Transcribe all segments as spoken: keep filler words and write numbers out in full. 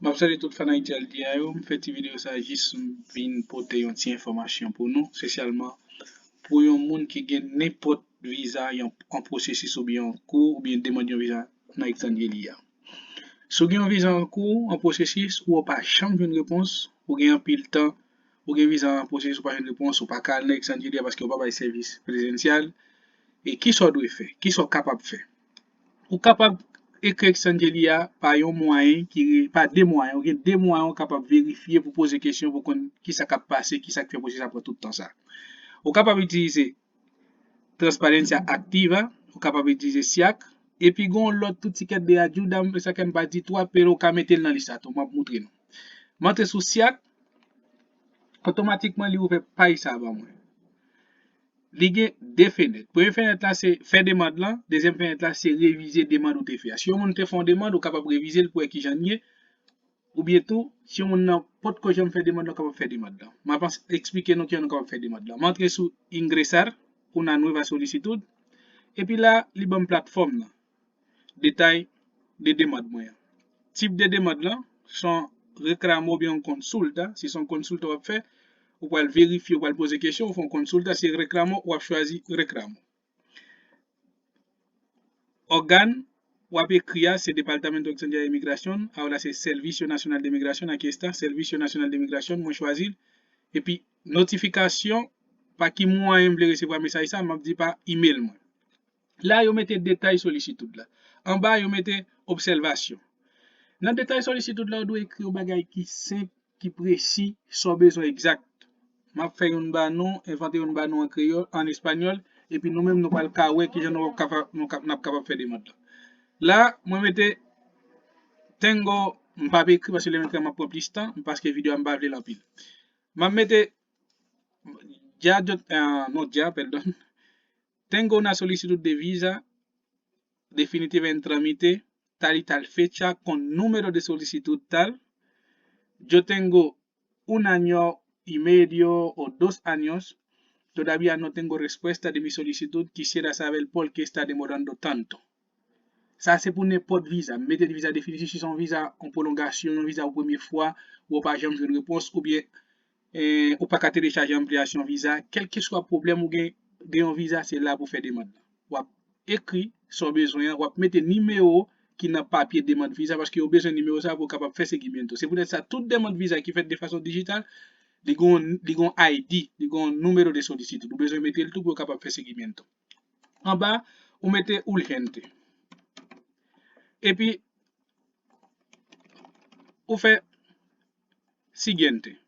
M ap salye tout fan Ayiti Aldi a yo. M fè ti videyo sa jis m vin pote yon ti enfòmasyon pou nou, espesyalman pou yon moun ki gen nenpòt viza yon, an pwosesis oubyen an kou, oubyen demann yon viza nan ekstranjeri a. Si w gen yon viza an kou, an pwosesis, ou pa janm jwenn repons, ou gen anpil tan, ou gen viza an pwosesis, ou pa jwenn repons, ou pa ka al nan ekstranjeri a paske yo pa bay sèvis prezidansyèl. E kisa w dwe fè? Kisa w kapab fè? Ou kapab ekri ekstranjeri a pa yon mwayen ki re-, pa de mwayen. Ou gen de mwayen ou kapab verifye pou poze kesyon pou konn kisa k ap pase, kisa k fè pwosesis la pran tout tan sa. Ou kapab itilize Transparencia Activa, ou kapab itilize SIAC, epi gen yon lòt tou ti kèt de ajuda, sa ke m pa di twòp, pero ou ka mete l nan lis la tou, m ap moutre nou. M antre sou SIAC, otomatikman li ouvè paj sa a ban mwen. Li gen de fenèt. Premye fenèt la se fè demann lan, dezyèm fenèt la se revize demann ou te fè a. Si yon moun te fè yon demann, ou kapab revize l pou wè kijan l ye, oubyen tou, si yon moun nan potko janm fè demann lan, kapab fè demann lan. M ap ans-, eksplike nou kijan nou kapab fè demann lan. M antre sou Ingresar una nueva solicitud, epi la, li ban m platfòm nan. Detay de demann mwen an. Tip de demann lan, se yon reklamo oubyen yon konsilta. Si se yon konsilta w ap fè, ou pral verifye, ou pral poze kesyon, ou fè yon konsilta, si se reklamo, w ap chwazi reklamo. Ògàn w ap ekri a, se Departamento Extranjero de Migración, ahora se Servicio Nacional de Migración, aquí está, Servicio Nacional de Migración, mwen chwazi l. Epi, notifikasyon, pa ki mwayen m vle resevwa mesaj sa, m ap di pa email mwen. La, yo mete detay solisitid la. Anba, yo mete obsèvasyon. Nan detay solisitid la, ou dwe ekri yon bagay ki senp, ki presi, sa w bezwen egzak. M ap fè youn ba nou, envante youn ba nou an kreyòl, an espanyòl, epi nou menm nou pral ka wè kijan nou ap kapa-, nou kap-, n ap kapab fè demann lan. La, mwen mete tengo, m p ap ekri paske lè m ekri a m ap pran plis tan, paske videyo a m pa vle l anpil. M ap mete ya yo, ah, no ya, pèdon. Tengo una solicitud de visa definitiva en trámite, tal y tal fecha, con número de solicitud tal. Yo tengo un año y medio o dos años, todavía no tengo respuesta de mi solicitud, quisiera saber por qué está demorando tanto. Sa se pou nenpòt viza. M mete viza definitif, si se yon viza, yon pwolongasyon, yon viza pou premye fwa, ou pa janm jwenn repons, oubyen, eh, ou pa ka telechaje anpliyasyon viza, kèlkeswa pwoblèm ou gen de yon viza, se la pou fè demann lan. W ap ekri sa w bezwen an, w ap mete nimewo ki nan papye demann viza, paske yo bezwen nimewo sa pou yo kapab fè segimiento. Se poutèt sa, tout demann viza ki fèt de fason dijital, li gon, li gon I D, li gon número de solicitud. Ou bezwen mete l tou pou yo kapab fè segimiento. Anba, ou mete urgente. Epi, ou fè siguiente.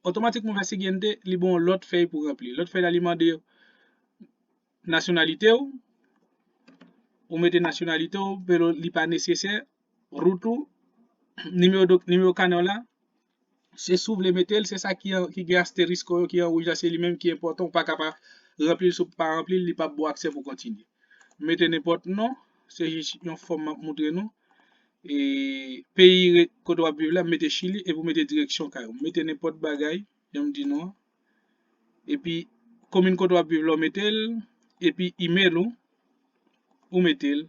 Otomatikman, ou fè siguiente, li ba w yon lòt fèy pou ranpli. Lòt fèy la, li mande nasyonalite w, ou mete nasyonalite w, pero li pa nesesè, rout ou, nimewo do-, nimewo kanè w la, se si w vle mete l, se sa ki an, ki gen asterisko yo, ki an wouj la, se li menm ki enpòtan, ou pa ka pa ranpli l, si w pa ranpli l, li p ap ba w aksè pou kontinye. Mete nenpòt non, se jis yon fòm m ap moutre nou. E peyi re-, kote w ap viv la, mete Chili, epi w mete direksyon kay ou. Mete nenpòt bagay, jan m di nou an. Epi komin kote w ap viv la, w mete l, epi email ou, ou mete l.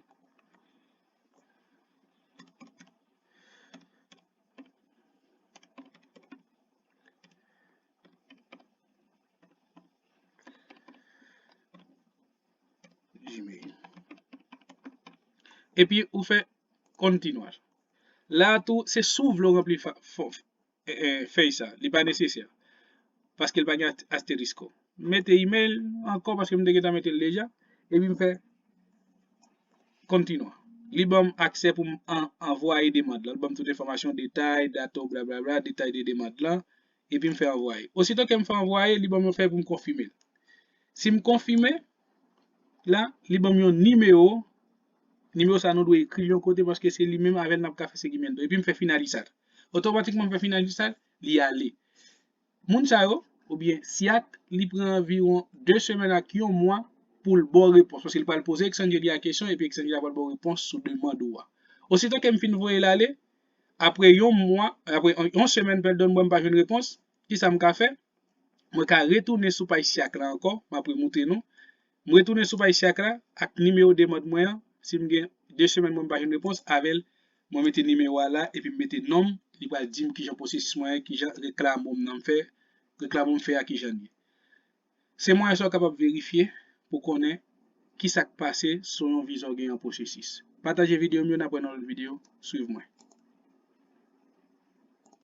Gmail. Epi ou fè continuar. La a tou, se si w vle w ranpli fa-, fò-, eh, eh, fèy sa. Li pa nesesè. Paske l pa gen ast-, asterisko. M mete email ankò paske m te gentan mete l deja. Epi m fè continuar. Li ban m aksè pou m an-, anvwaye demann lan. Li ban m tout enfòmasyon, detay, dato, blablabla, detay de demann lan. Epi m fè anvwaye. Osito ke m fè anvwaye, li ban m yon fèy pou m konfime l. Si m konfime, la, li ban m yon nimewo. Nimewo sa nou dwe ekri l yon kote paske se li menm avè l n ap ka fè segimiento. Epi m fè finalizar. Otomatikman m fè finalizar, li ale. Moun sa yo, oubyen SIAC, li pran anviwon de semèn ak yon mwa pou l ba w repons. Paske li pral poze Extranjeria a kesyon, epi Extranjeria pral ba w repons sou demann ou a. Osito ke m fin voye l ale, apre yon mwa, apre yon, yon semèn, pèdon, mwen m pa jwenn repons, kisa m ka fè? Mwen ka retounen sou paj SIAC la ankò, m ap remoutre nou. M retounen sou paj SIAC la ak nimewo demann mwen an, si m gen de semèn mwen m pa jwenn repons, avè l Mwen mete nimewo a la epi m mete non m, li pral di m kijan pwosesis mwen ye, kijan reklamo m nan m fè, reklamo m fè a kijan l ye. Se mwayen sa w kapab verifye pou konnen kisa k pase sou yon viza w gen an pwosesis. Pataje videyo m yo, n ap wè nan lòt videyo, swiv mwen.